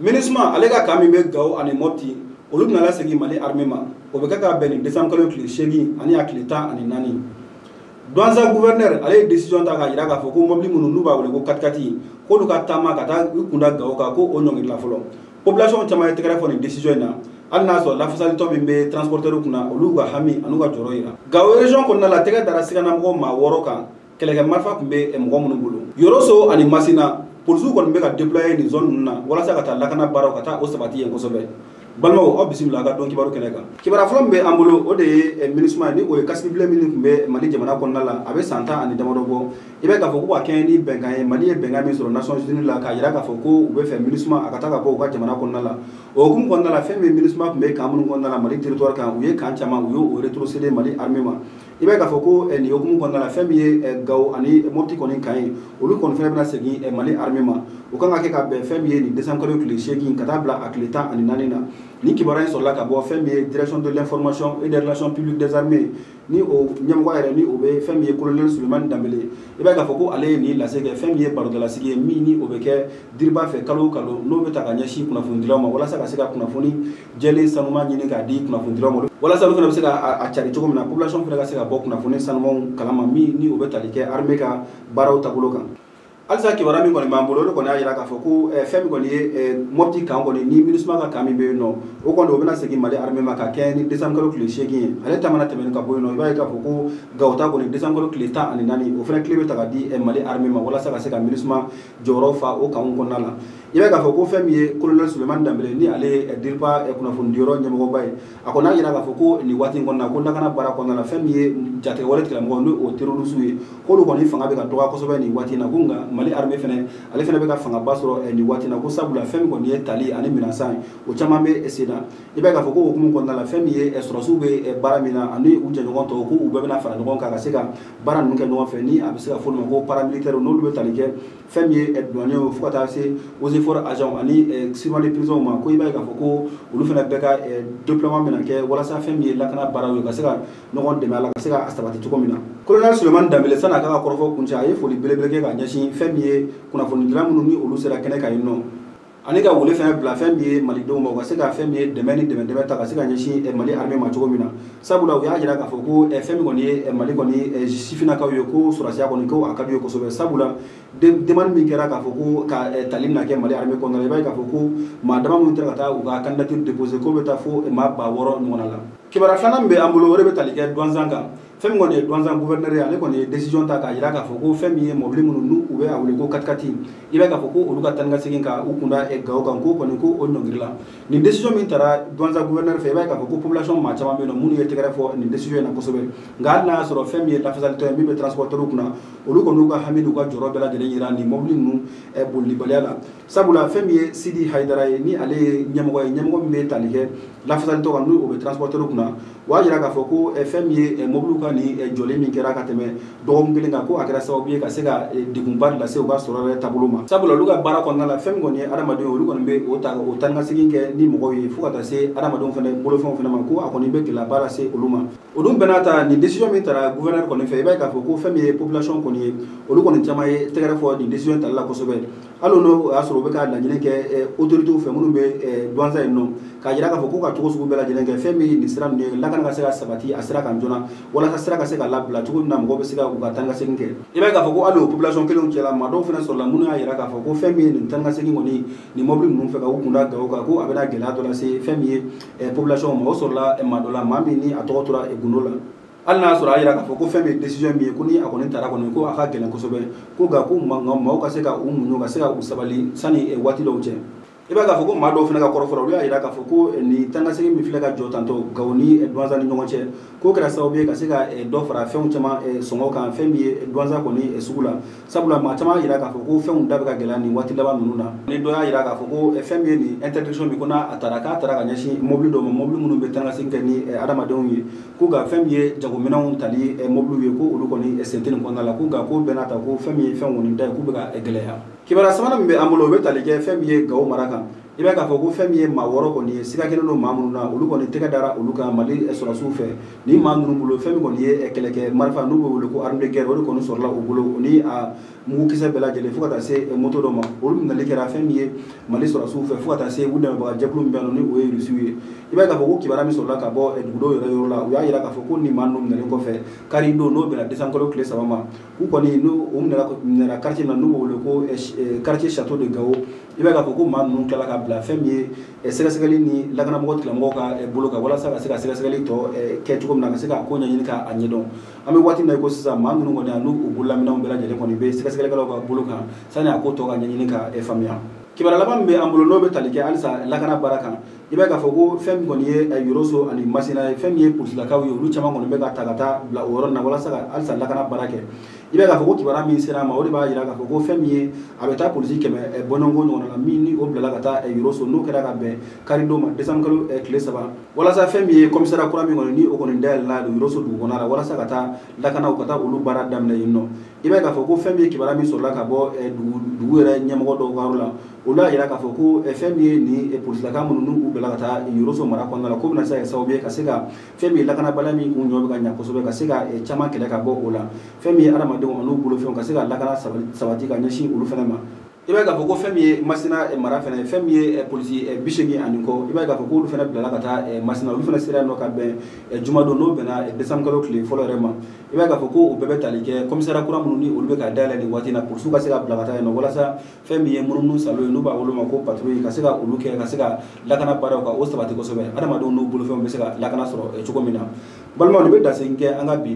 MINUSMA ale ka camp min bɛ Gao ani Mopti, olu bɛna lasegin Mali armée ma. O bɛ kɛ ka bɛn ni décembre kalo tile 8 ani a tile 14. Douentza gouverneur ale ye décision ta k'a jira k'a fɔ ko mobili minnu n'u b'a wele ko 4x4, k'olu ka taama ka taa u kunda Gao kan, ko o ɲɔngirila fɔlɔ. Population caman ye tɛgɛrɛ fɔ nin décision in na, hali n'a sɔrɔ lafasalitɔ min bɛ transporteur kunna, olu ka hami an'u ka jɔrɔ yira. Gao région kɔnɔna la, tɛgɛ dara siganamɔgɔ maa 6 kan, kɛlɛkɛ marifa tun bɛ mɔgɔ minnu bolo. Yoroso ani Masina, polisiw kɔni bɛ ka déployer nin zone ninnu na walasa ka taa lakana baaraw ka taa o sabati yen kosɛbɛ. Balimaw, aw bisimila a ka don kibaru kɛnɛ kan. Kibaruya fɔlɔ min bɛ an bolo, o de ye MINUSMA ye, ni o ye casque bleu min tun bɛ Mali jamana kɔnɔna la, a bɛ san 10 ani damadɔ bɔ. I bɛ k'a fɔ ko ka kɛɲɛ ni bɛnkan ye, Mali ye bɛnkan min sɔrɔ Nations Unies la, k'a jira k'a fɔ ko u bɛ fɛ MINUSMA a ka taa ka bɔ u ka jamana kɔnɔna la. O hukumu kɔnɔna la, fɛn min MINUSMA tun bɛ camp minnu kɔnɔna la Mali territoire kan, u ye camp caman, u y'o rétrocéder Mali armée ma. I b'a ye k'a fɔ ko nin hukumu kɔnɔna la, fɛn min ye Gao ani Mopti kɔni camp ye, olu kɔni fɛnɛ bɛna segin Mali armée ma. O kan ka kɛ ka bɛn fɛn min ye nin décembre kalo tile 8 ka taa bila a tile 14 na. Nin kibaruya in sɔrɔla ka bɔ fɛn min ye direction de l'information et des relations publiques des armées, ni o ɲɛmɔgɔ yɛrɛ ni o bɛ fɛn min ye colonel Souleymane Dembélé. I b'a ye k'a fɔ ko ale ye nin lase kɛ fɛn min ye barodalasigi ye min ni o bɛ kɛ diriba fɛ kalo o kalo, n'o bɛ ta ka ɲɛsin kunnafonidilaw ma, walasa ka se ka kunnafoni jɛlen sanuman ɲini k'a di kunnafonidilaw ma, walasa olu fana bɛ se ka a cari cogo min na, population fana ka se ka bɔ kunnafoni sanumanw kalama min ni o bɛ tali kɛ armée ka baaraw taabolo kan. Halisa kibaruya min kɔni b'an bolo, o de kɔni y'a jira k'a fɔ ko fɛn min kɔni ye Mopti camp kɔni ni MINUSMA ka camp min bɛ yen nɔ, o kɔni o bɛna segin Mali armée ma ka kɛ ni décembre kalo tile 8 ye. Ale ta mana tɛmɛ ka bɔ yen nɔ, i b'a ye k'a fɔ ko Gao ta kɔni, décembre kalo tile 14, o fana tile bɛ ta ka di Mali armée ma walasa ka se ka MINUSMA jɔyɔrɔ fa o camp kɔnɔna la. I b'a ye k'a fɔ ko fɛn min ye colonel Souleymane Dembélé, ni ale ye DIRPA kunnafonidiyɔrɔ ɲɛmɔgɔba ye, a kɔni y'a jira k'a fɔ ko nin waati in kɔnɔna ko lakana baara kɔnɔna la, fɛn min ye jatigɛwale tigilamɔgɔw ni o terroristes ye, k'olu kɔni fanga bɛ ka dɔgɔya kosɛbɛ nin waati in na, ko nka Mali armée fɛnɛ ale fɛnɛ bɛ ka fangaba sɔrɔ nin waati in na, ko sabula fɛn min kɔni ye tali ani minɛnsan ye, o caman bɛ sen na. I b'a ye k'a fɔ ko hukumu kɔnɔna la, fɛn min ye sɔrɔsiw bɛ baara min na ani u jɛɲɔgɔn tɔw, ko u bɛɛ bɛna fara ɲɔgɔn kan ka se ka baara ninnu kɛ ɲɔgɔn fɛ, ni a bɛ se ka fɔ olu ma ko paramilitaire, n'olu bɛ tali kɛ fɛn min ye douanier, fo ka taa se eaux et forêts agents ani surveillant de prison ma, ko i b'a ye k'a fɔ ko olu fana bɛɛ ka déploiement bɛna kɛ walasa fɛn min ye lakana baaraw ye ka se ka ɲɔgɔn dɛmɛ a la ka se ka sabati cogo min na. Colonel Souleymane Dembélé, san'a k'a ka kɔrɔfɔ kuncɛ, a ye foli belebele kɛ ka ɲɛsin fɛn min ye kunnafonidila minnu ni olu sera kɛnɛ kan yen nɔ, ani ka wele fɛn bila fɛn min ye malidenw ma, u ka se ka fɛn min ye dɛmɛ ni dɛmɛ ta ka se ka ɲɛsin Mali armée ma cogo min na. Sabula u y'a jira k'a fɔ ko fɛn min kɔni ye Mali kɔni sifinnakaw ye, ko sɔrɔsiya kɔni ko a ka d'u ye kosɛbɛ. Sabula demande min kɛra k'a fɔ ko ka tali bɛna kɛ Mali armée kɔnɔna la, i b'a ye k'a fɔ ko maa dama minnu taara ka taa u ka candidature déposer, k'o bɛ taa fo maa 6000 ɲɔgɔnna la. Kibaruya filanan min bɛ an bolo, o de bɛ tali kɛ Douentza kan. Fɛn min kɔni ye Douentza gouverneur ye, ale kɔni ye décision ta k'a jira k'a fɔ ko fɛn min ye mobili minnu n'u u bɛ a wele ko 4x4, i b'a ye k'a fɔ ko olu ka taa ni ka segin ka u kunda Gao kan, ko kɔni ko o ɲɔngirila. Nin décision min taara Douentza gouverneur fɛ, i b'a ye k'a fɔ ko population maa caman bɛ yen nɔ minnu ye tɛgɛrɛ fɔ nin décision in na kosɛbɛ. Nka hali n'a y'a sɔrɔ fɛn min ye lafasalitɔn ye min bɛ transporteur kunna, olu kɔni y'u ka hami n'u ka jɔrɔ bɛɛ lajɛlen jira nin mobili ninnu bolibaliya la. Sabula fɛn min ye Sidi Hayidara ye, ni ale ye ɲɛmɔgɔ ye, ɲɛmɔgɔ min bɛ tali kɛ lafasalitɔn kan n'o bɛ transporteur kunna, o y'a jira k'a fɔ ko fɛn min ye mobiliw ka nin jɔli min kɛra ka tɛmɛ dɔgɔkun kelen kan, ko a kɛra sababu ye ka se ka degunba lase u ka sɔrɔ yɛrɛ taabolo ma. Sabula olu ka baara kɔnɔna la, fɛn min kɔni ye adamadenw ye, olu kɔni bɛ o ta o taa ni ka segin kɛ ni mɔgɔw ye fo ka taa se adamadenw fɛnɛ bolofɛnw fɛnɛ ma, ko a kɔni bɛ gɛlɛyaba lase olu ma. O dun bɛɛ n'a ta, nin décision min taara gouverneur kɔni fɛ, i b'a ye k'a fɔ ko fɛn min ye population kɔni ye, olu kɔni caman ye tɛgɛrɛ fɔ nin décision tali la kosɛbɛ, hali n'o y'a sɔrɔ u bɛ ka laɲini kɛ autorités fɛ minnu bɛ Douentza yen nɔ, k'a jira k'a fɔ ko ka cogo sugu bɛɛ lajɛlen kɛ fɛn min ye nin sira ninnu ye, lakana ka se ka sabati a sira kan joona, walasa sira ka se ka labila cogo min na mɔgɔw bɛ se ka u ka taa ni ka segin kɛ. I b'a ye k'a fɔ ko hali o population kelenw cɛla, maa dɔw fana sɔrɔla minnu y'a jira k'a fɔ ko fɛn min ye nin taa ni ka segin kɔni nin mobili ninnu fɛ ka u kunda Gao kan, ko a bɛna gɛlɛya dɔ lase fɛn min ye population ma. O sɔrɔla maa dɔ la, maa min ni a tɔgɔ tora gundo la. Hali n'a y'a sɔrɔ a yira k'a fɔ ko fɛn min ye décision min ye, ko ni a kɔni taara kɔni, ko a ka gɛlɛn kosɛbɛ, ko nka ko maaw ka se ka u muɲu ka se ka u sabali sani waati dɔw cɛ. I b'a ye k'a fɔ ko maa dɔw fana ka kɔrɔfɔ la, olu y'a jira k'a fɔ ko nin taa ni ka segin min filɛ ka jɔ tantɔ Gao ni Douentza ni ɲɔgɔn cɛ, k'o kɛra sababu ye ka se ka dɔ fara fɛnw caman sɔngɔ kan fɛn min ye Douentza kɔni sugu la. Sabula maa caman y'a jira k'a fɔ ko fɛnw da bɛ ka gɛlɛya nin waati laban ninnu na. Ni dɔ y'a jira k'a fɔ ko fɛn min ye nin interdiction min, ko n'a a taara k'a taara ka ɲɛsin mobili dɔw ma, mobili minnu bɛ taa ni ka segin kɛ ni adamadenw ye, ko nka fɛn min ye jagominɛnw tali mobiliw ye, ko olu kɔni sen tɛ nin kɔnɔna la, ko nka ko bɛɛ n'a ta, ko fɛn min ye fɛn kɔni da ye, k'u bɛ ka gɛlɛya. Kibaruya sabanan min bɛ an bolo, o bɛ tali kɛ fɛn min ye Gao mara kan. I b'a k'a fɔ ko fɛn min ye maa 6 kɔni ye, siga kelen don maa minnu na, olu kɔni tɛgɛ dara olu kan Mali sɔrɔdasiw fɛ. Ni maa ninnu bolo, fɛn min kɔni ye kɛlɛkɛ marifa n'u bɛ wele ko arme de guerre, o de kɔni sɔrɔla u bolo, o ni a mugukisɛ bɛɛ lajɛlen, fo ka taa se moto dɔ ma. Olu minɛli kɛra fɛn min ye Mali sɔrɔdasiw fɛ, fo ka taa se u dɛmɛbaga jɛkulu min bɛ yen nɔ, ni o ye Rusiw ye. I b'a ye k'a fɔ ko kibaruya min sɔrɔla ka bɔ dugudenw yɛrɛ yɔrɔ la, u y'a jira k'a fɔ ko nin maa ninnu minɛlen kɔfɛ kari don, n'o bɛnna décembre kalo tile 3 ma, k'u kɔni n'u u minɛra quartier min na, n'u b'o wele ko quartier Château de Gao. I b'a ye k'a fɔ ko maa ninnu tilala ka bila fɛn min ye sɛgɛsɛgɛli ni lakanamɔgɔ tigilamɔgɔw ka bolo kan, walasa ka se ka sɛgɛsɛgɛli tɔ kɛ cogo min na, ka se ka ko ɲɛɲini k'a ɲɛdɔn. An bɛ waati min na i ko sisan, maa ninnu kɔni n'u bololaminɛnw bɛɛ lajɛlen kɔni bɛ sɛgɛsɛgɛlikɛlaw ka bolo kan, sani a ko tɔ ka ɲɛɲini ka faamuya. Kibaruya laban min bɛ an bolo, n'o bɛ tali kɛ halisa lakana baara kan, i b'a ye k'a fɔ ko fɛn min kɔni ye Yoroso ani Masina ye, fɛn min ye polisilakaw ye, olu caman kɔni bɛ ka ta ka taa bila o yɔrɔ in na walasa ka halisa lakana baara kɛ. I b'a ye k'a fɔ ko kibaruya min sera a ma, o de b'a jira k'a fɔ ko fɛn min ye a bɛ taa polisi 100 bɔɲɔgɔnko ɲɔgɔn na, min ni o bilala ka taa Yoroso, n'o kɛra ka bɛn karidon ma décembre kalo tile 3, walasa fɛn min ye commissariat kura min kɔni ni o kɔni dayɛlɛla Yoroso dugu kɔnɔ la, walasa ka taa lakanaw ka taa olu baara daminɛ yen nɔ. I b'a ye k'a fɔ ko fɛn min ye kibaruya min sɔrɔla ka bɔ dugu yɛrɛ ɲɛmɔgɔ dɔw ka yɔrɔ la, olu y'a jira k'a fɔ ko fɛn min ye nin polisilaka minnu n'u bila ka taa Yoroso mara kɔnɔna la, k'o bɛna se ka kɛ sababu ye ka se ka fɛn min ye lakanabaliya min kun ɲɔ bɛ ka ɲa kosɛbɛ, ka se ka caman kɛlɛ ka bɔ o la, fɛn min ye adamadenw an'u bolofɛnw ka se ka lakana sabati ka ɲɛsin olu fana ma. I b'a ye k'a fɔ ko fɛn min ye Masina mara fana, fɛn min ye polisi 80 ani kɔ, i b'a ye k'a fɔ k'olu fana bilala ka taa Masina. Olu fana sera yen nɔ ka bɛn jumadon, n'o bɛnna décembre kalo tile fɔlɔ yɛrɛ ma. I b'a ye k'a fɔ ko o bɛɛ bɛ tali kɛ commissariat kura minnu ni olu bɛ ka dayɛlɛ nin waati in na, polisiw ka se ka bila ka taa yen nɔ, walasa fɛn min ye munumunu salo ye, n'u b'a wele o ma ko patrouille, ka se ka olu kɛ, ka se ka lakana baaraw ka o sabati kosɛbɛ, adamadenw n'u bolofɛnw bɛ se ka lakana sɔrɔ cogo min na. Balimaw, nin bɛ dasegin kɛ an ka bi